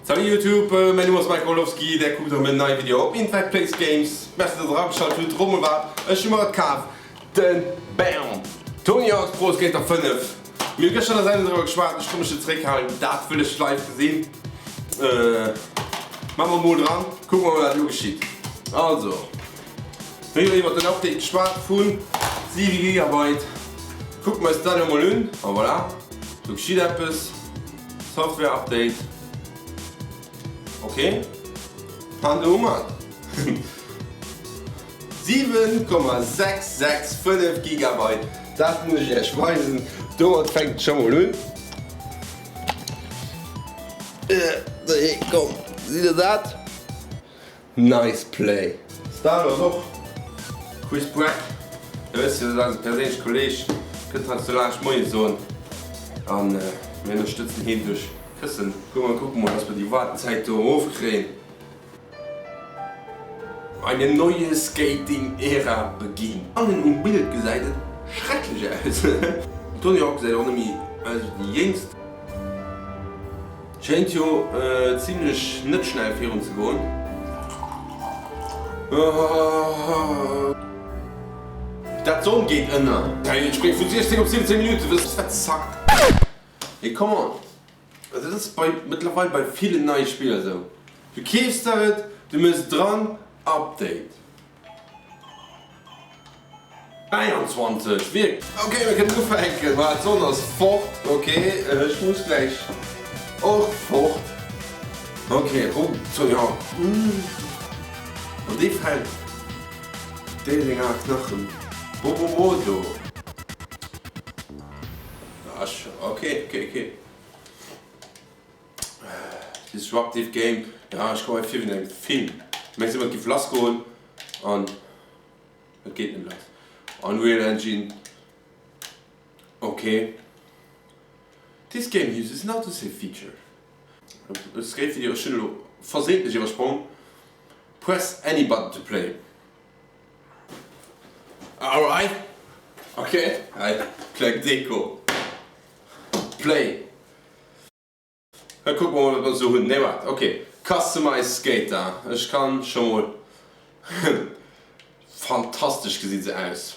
Salut YouTube, mäin Numm ass Mike Orlowski, där kuckt erëm en nei Video op Infect Plays Games. Merci dass der erageschalt hutt, rot mol wat, ech hu mer et kaf, den BAM! Tony Hawk's Pro Skater 5. Mir hu gëschter an der Sendung driwwer geschwat, ech konnt mech net zeréckhalen, dat wëll ech live gesinn. Maache mer mol dran, kucke mer mol wat elo geschitt. Also, mir hu jo iwwert den Update geschwat vu 7 Gigabyte, kucke mer eis dat elo mol un, a voilà, do geschitt eppes. Software Update. Ok. An do hu mer et. 7,665 Gigabyte. Dat muss ech iech weisen. Domat fänkt et scho mol un. Komm, sidd der dat? Nice play! Star ass och Chris Pratt, der wësst jo, dat ass eise perséinleche Kolleg, kënnt heiansdo laanscht Moie soen an mir ënnerstëtzen heen duerch Këssen. Komm mer kucke mol, dass mer déi Waartezäit do erofkréien. Eine neue Skating-Ära beginnt. Hannen um Bild gesäit et schrecklech aus. Den Tony Hawk gesäit och net méi aus wéi déi Jéngst. Schéint jo zimlech net schnell virun ze goen. Dat Sonn geet ënner. Et spréngt vun 16 op 17 Minuten, wat zackt. Hey come on, dat ass bei mëttlerweil bei villen neie Spiller esou, du keefs der et, du mëss dran Update. 23, wierk. Ok, mir kënnen ufänken. Voilà, d'Sonn ass fort. Ok, ech muss gläich och fort. Ok, oh, so, jo. An dee fält dee seng al Knachen. Bobomodo. Ok, ok, ok. Disruptive Game, jo, ech komme mir vir wéi an engem Film. Mengs ëmmer et giff lass goen an et geet net lass. Unreal Engine, ok. This game uses an autosave feature. Escape Video, ech hunn elo versehentlich iwwersprong. Press any button to play. Alright, ok, hei kleng Deko. Play. Da kucke mer mol wat mer esou hunn. Nee waart, ok. Customize Skater. Ech kann scho mol. Fantastesch gesi se aus.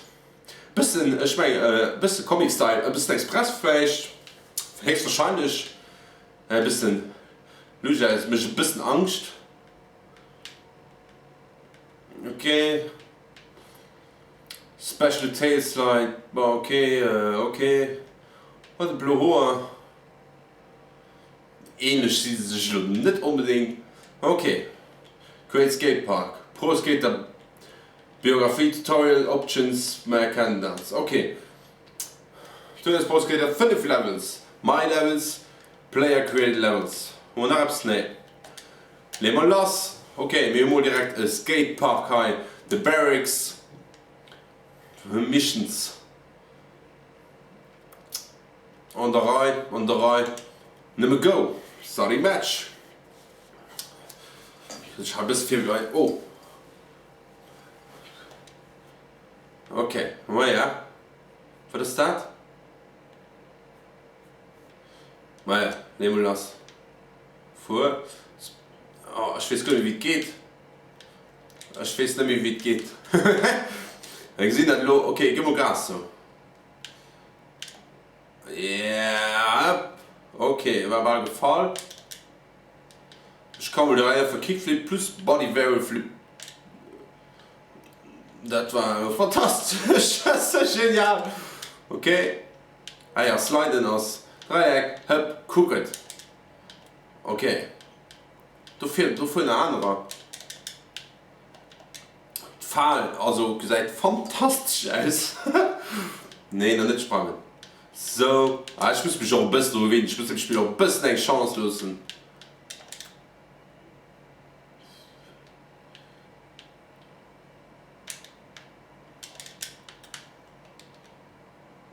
Bëssen, ech mengen e bësse Comic Style, e bëssen Express vläicht, héchstwahrscheinlech. E bëssen lusch aus, mécht e bëssen Angscht. Ok. Special Tail Slide, bon ok, ok. Huet e blo Hoer. Ähnlech si se sech elo net onbedéngt. Ok, Great Skate Park, Pro Skater Biografie, Tutorial, Options, mer erkennen dat. Ok, do hues Pro Skater 5 Levels, My Levels, Player Created Levels. Hu mer nach eppes? Nee. Leeë mer lass. Ok, mir hu mol direkt e Skate Park hei, The Barracks, Missions. An der Rei, an der Rei, nëmme go! Starting Match! Ech hat e bësse virbereet. Oh! Ok, maja. Wat ass dat? Maja, lee mol lass. Fuer. Oh, ech weess guer net, wéi et geet. Ech weess net méi, wéi et geet. Mir gesinn dat elo. Ok, gi mol Gas sou. Yep. Ok, war bal gefall. Ech kann mol direkt einfach Kickflip plus Body Varial Flip. Dat war fantastesch. Dat ass genial. Ok. Ah ja, sliden ass Dräieck. Hëpp, kuck et. Ok. Do fiert, do fueren nach anerer. D'Fal also gesäit fantastesch aus. Nee, nach net sprangen. Sou, ah ech muss mech och e bëssen dru gewinnen, ech muss dem Spill och e bëssen eng Chance loossen.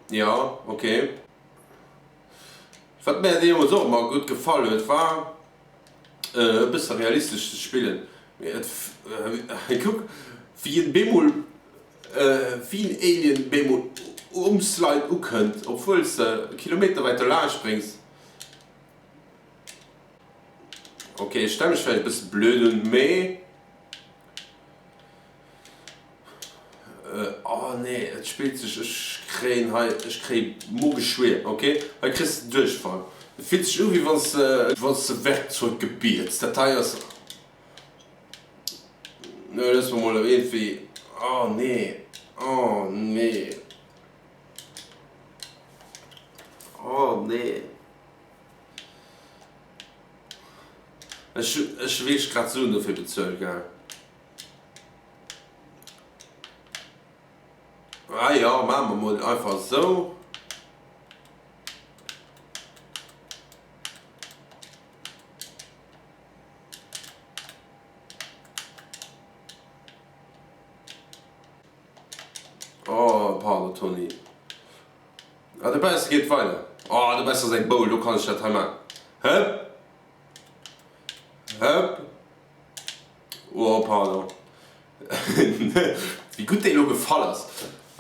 Jo, ok. Wat mär deemools och ëmmer gutt gefall huet war e bësse realistesch ze spillen. Mee et, hei kuck wéi en bemol, wéi en Alien bemol um Slide ukënnt, obwuel s de kilometerwäit dolaanscht spréngs. Ok, ech stelle mech vläicht e bësse blöd un, mee oh nee, et spillt sech, ech kréien hei, ech kréie Mogeschwier. Ok, hei kriss de Duerchfall. Et fillt sech u wéi wann s de, wann s de Werkzeug gebiets. Dat hei ass, nee, loosse mer mol iergendwéi, oh nee, oh nee, oh nee. Ech hu wierklech grad Suen dofir bezuelt, gell? Ah jo, maache mer mol einfach esou. Oh, pardon Tony. Ah dobausse geet weider. Oh dobausse ass eng Boule, do kann ech dat hei maachen. Hëpp. Hëpp. Oh pardon. Wéi gutt déi elo gefall ass.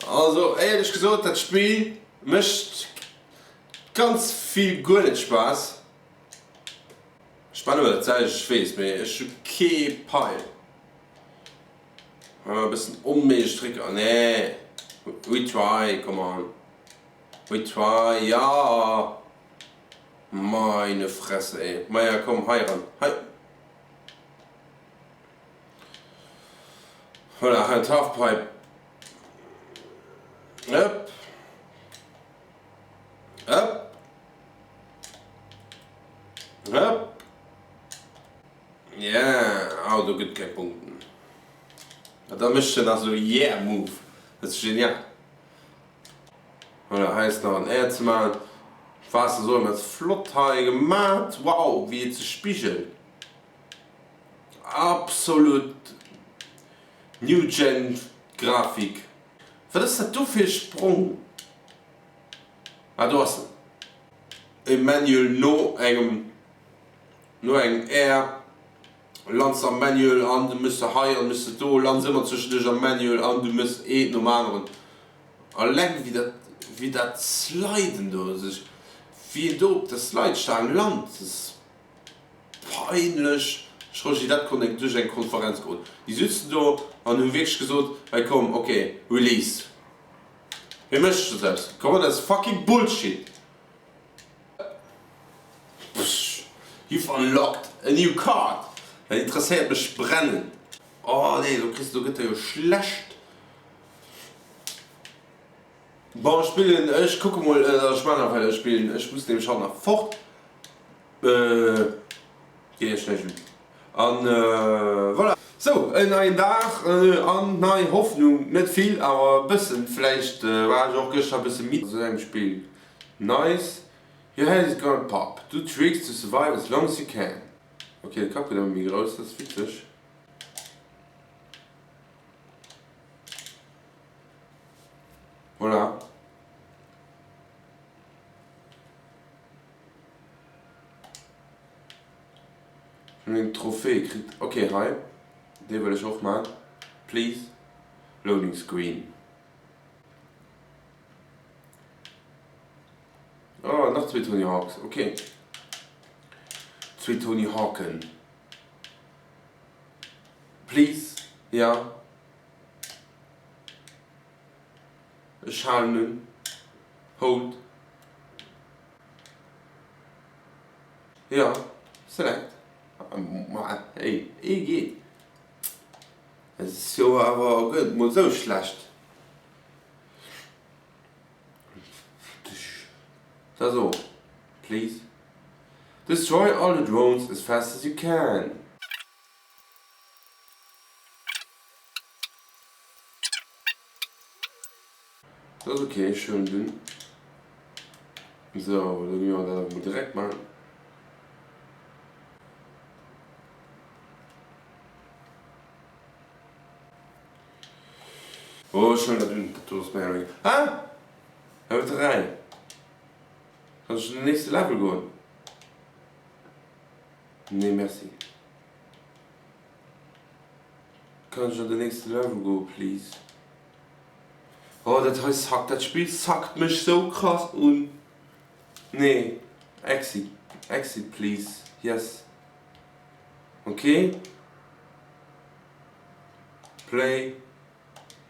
Also éierlech gesot, dat Spill mécht ganz vill guer net Spaass. Ech man ëmmer dat selwecht, ech weess, mee ech hu kee Peil. E bëssen onméiglech Tricker, nee, retry, come on, retry, ja, meine Fresse ey, maja komm hei eran, hei, voilà, hei d'Halfpipe, ëpp, ëpp, ëpp. Yeah, oh do gëtt keng Punkten. A da mécht en nach sou yeah move, dat ass genial. Voilà, hei ass nach en Air ze maachen. D'Waasser ass och immens flott hei gemat. Wow, wéi et sech spigelt. Absolut new gen Grafik. Wat ass dat do fir e Sprong? Ah do ass en. E Manual no engem. No engem Air lands am Manual an du mëss se hei an mëss se do, lands ëmmer zwëschenduerch am Manual an du mëss eent nom aneren. Alleng wéi dat wéi dat Sliden do sech, wéi een do op der Slidestaang lant, dat ass peinlech. Ech Roger, dat konnt eng duerch eng Konferenz goen. Déi sutzen do an hu wierklech gesot, hei komm, ok, Release. Wéi mécht ech dat aus? Komm, dat ass fucking Bullshit. You've unlocked a new card! Dat interesséiert mech brennend. Oh nee, do kriss, do gëtt der jo schlecht. Bon, ech spillen, ech kucke mol, ech maachen nach weider spillen, ech muss nämlech haut nach fort. Geet iech näischt un. An voilà. Sou, en neien Dag an nei Hoffnung. Net vill, awer e bëssen. Vläicht war ech och gëschter e bësse midd. Esou engem Spill Nice, your head is gonna pop, do tricks to survive as long as you can. Ok, de Kapp gëtt ëmmer méi grouss, dat ass witzeg. Voilà. Ech hunn eng Trophée kritt. Ok, hei, dee wëll ech och man, please. Loading screen. Oh, nach zwee Tony Hawks, ok. Zwee Tony Hawken. Please, ja. Ech halen un. Hold. Ja, select. Ma, hey, ee geet. Et ass jo awer guer net mol sou schlecht. Da so, please. Destroy all the drones as fast as you can. Dat ass ok, ech huelen dunn. Sou, da gi mer dat awer mol direkt maachen. Oh ech huelen dat un, dat do ass mei Ring. Ah! Level 3! Kann ech an den nächste Level goen? Nee merci. Kann ech an den nächste Level goen please? Oh dat hei suckt, dat Spill suckt mech sou krass un. Nee, exit, exit please, yes. Ok. Play.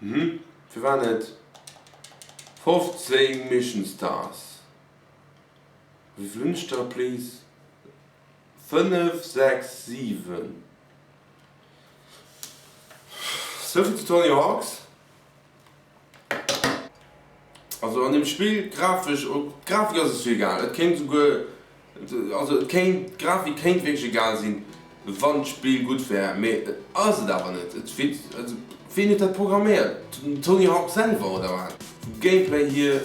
Mhm. Firwat net? 15 Mission Stars. Wéivill hunn ech der, please? 5, 6, 7. Souvill zu Tony Hawks. Also an dem Spill grafesch, d'Grafik ass et jo egal, et kéint esouguer, also et kéint, d'Grafik kéint wierklech egal sinn, wann d'Spill gutt wär, mee et ass et awer net. Et fillt, also ween huet dat programméiert? Den Tony Hawk selwer oder wat? Vum Gameplay hier.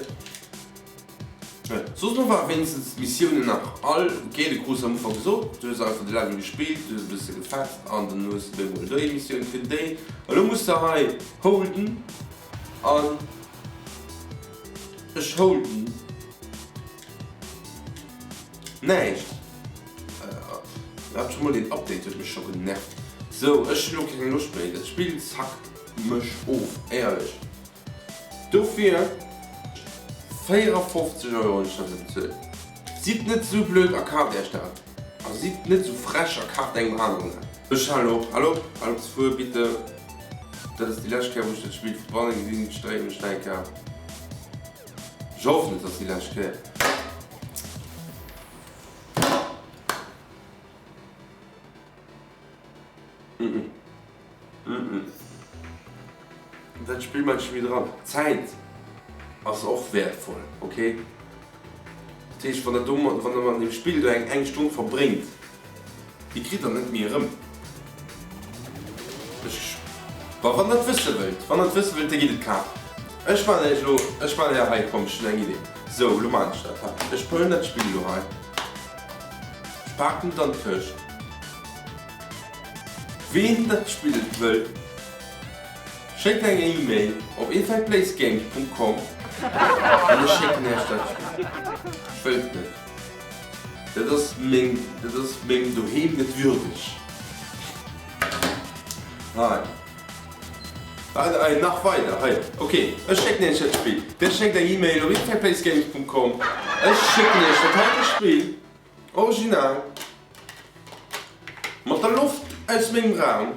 Soss no war wéinstens d'Missiounen nach all ok, de krus am Ufank gesot, du hues einfach de Level gespillt, du hues e bësse gefetzt an dann hues de bemol déi Missioun kritt, déi, elo muss de hei holden an ech holden näischt. Iwwerhaapt scho mol deen Update huet mech scho genervt. Sou ech hunn elo keng Loscht méi, dat Spill zackt mech of, éierlech. Dofir 54 Euro hunn ech derfir bezuelt. Sidd net sou blöd a kaaft iech dat. A sidd net sou frech a kaaft engem aneren dat. Ech halen op, hal op, hal op ze fueren, bitte. Dat ass déi lescht Kéier wou ech dat Spill vu banne gesinn. Ech dréie mech nach eng Kéier. Ech hoffen et ass déi lescht Kéier. Dat Spill mat ech méi dran. Zäit ass och wäertvoll, ok? Dat heescht, wann der do, wann der mat deem Spill do eng eng Stonn verbréngt, déi kritt der net méi erëm. Ech, bon, wann der et wësse wëllt, wann der et wësse wëllt, da gitt et kafen. Ech maachen iech elo, ech maachen iech hei, komm, ech hunn eng Idee. Sou, elo maachen ech dat hei. Ech huelen dat Spill elo hei, ech paken et an d'Këscht. Ween dat Spill wëll, schéckt eng E-Mail op infectplacegames.com an ech schécken iech dat Spill. Ech wëll et net. Dat ass meng, dat ass mengem Doheem net würdeg. Hei. Hei, nach weider, hei. Ok, ech schécken iech dat Spill. Dir schéckt eng E-Mail op infectplacegames.com, ech schécken iech dat heite Spill. Original. Mat der Loft aus mengem Raum.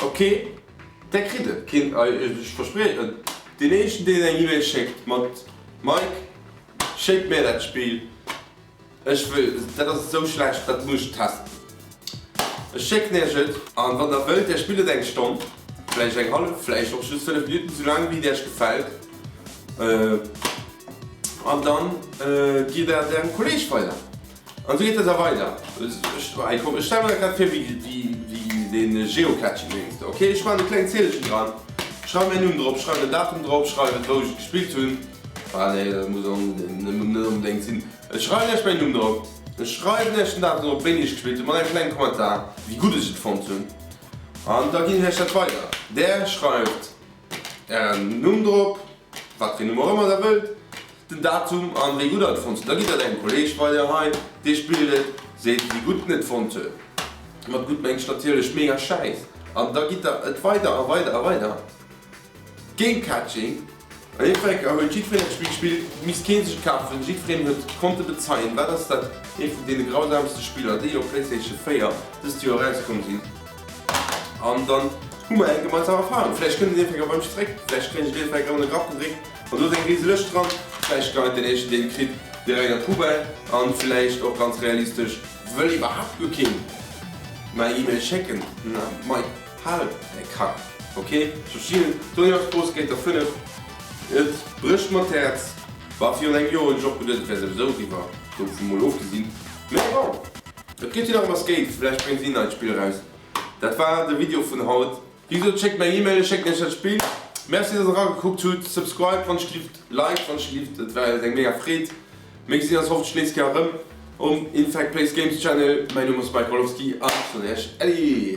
Ok, där kritt et. Keen, ech verspriechen, deen éischten deen eng Email schéckt mat Mike, schéck mär dat Spill. Ech wëll, dat ass esou schlecht, dat muss ech testen. Ech schécken iech et, an wann der wëllt, där spillt et eng Stonn, vläicht eng hallef, vläicht och just 5 Minutten, sou laang wéi et iech gefält. An dann gitt der et ärem Kolleeg weider. An esou geet dat da weider. Ech, komm, ech stelle mer dat grad vir wéi dee Geocaching Dings do. Ok, ech maachen e klengt Ziedelechen dran, schreiwen mäin Numm drop, schreiwen den Datum drop, schreiwen wou ech et gespillt hunn. Ah nee, dat muss och net onbedéngt sinn. Ech schreiwen iech mäin Numm drop, ech schreiwen iech den Datum drop wéini ech gespillt hunn, mat engem klenge Kommentar wéi gutt ech et fonnt hunn. An da ginn ech iech dat weider. Där schreift ären Numm drop, wat fir een Numm och ëmmer der wëllt, den Datum an wéi gutt der et fonnt hutt. Da gitt der et engem Kolleeg weider, hei dee spillt et, seet wéi gutt en et fonnt huet. Mat gutt mengt ech natierlech mega schäiss. An da gitt der et weider a weider a weider. Game Catching, An Effekt huet jiddwereen dat Spill gespillt, et misst keen sech et kafen, jiddwereen huet konnte bezeien. Wat ass dat ee vun deene grausamste Spiller déi op Playstation 4 dëst Joer erauskomm sinn. An dann hu mer eng gemeinsam Erfahrung. Vläicht kënnt den Effekt op mech zeréck, vläicht kréien ech den Effekt an de Grapp gedréckt an do ass eng rise Lëscht dran. Vläicht geheit den éischten deen et kritt direkt an d'Poubelle an vläicht och ganz realistesch wëll iwwerhaapt guer keen mer eng Email schécken. Na Mike, hal däi Kack. Ok, ech verstinn et. Tony Hawk's Pro Skater 5, et brécht mer d'Häerz. War virun engem Joer hunn ech och geduet et wär souwisou eriwwer, dovu mol ofgesinn. Mee bon, et gëtt jo nach ëmmer Skate, vläicht bréngen si en neit Spill eraus. Dat war de Video vun haut. Wéi gesot, schéckt mer eng Email, ech schécken iech dat Spill. Merci dass der eragekuckt hutt. Subscribe wann ech gelift, like wann ech gelift, et war eis eng mega Freed. Mir gesinn eis hoffentlech nächst Kéier erëm um Infect Plays Games Channel. Mäin Numm ass Mike Orlowski an ech soen iech Äddi!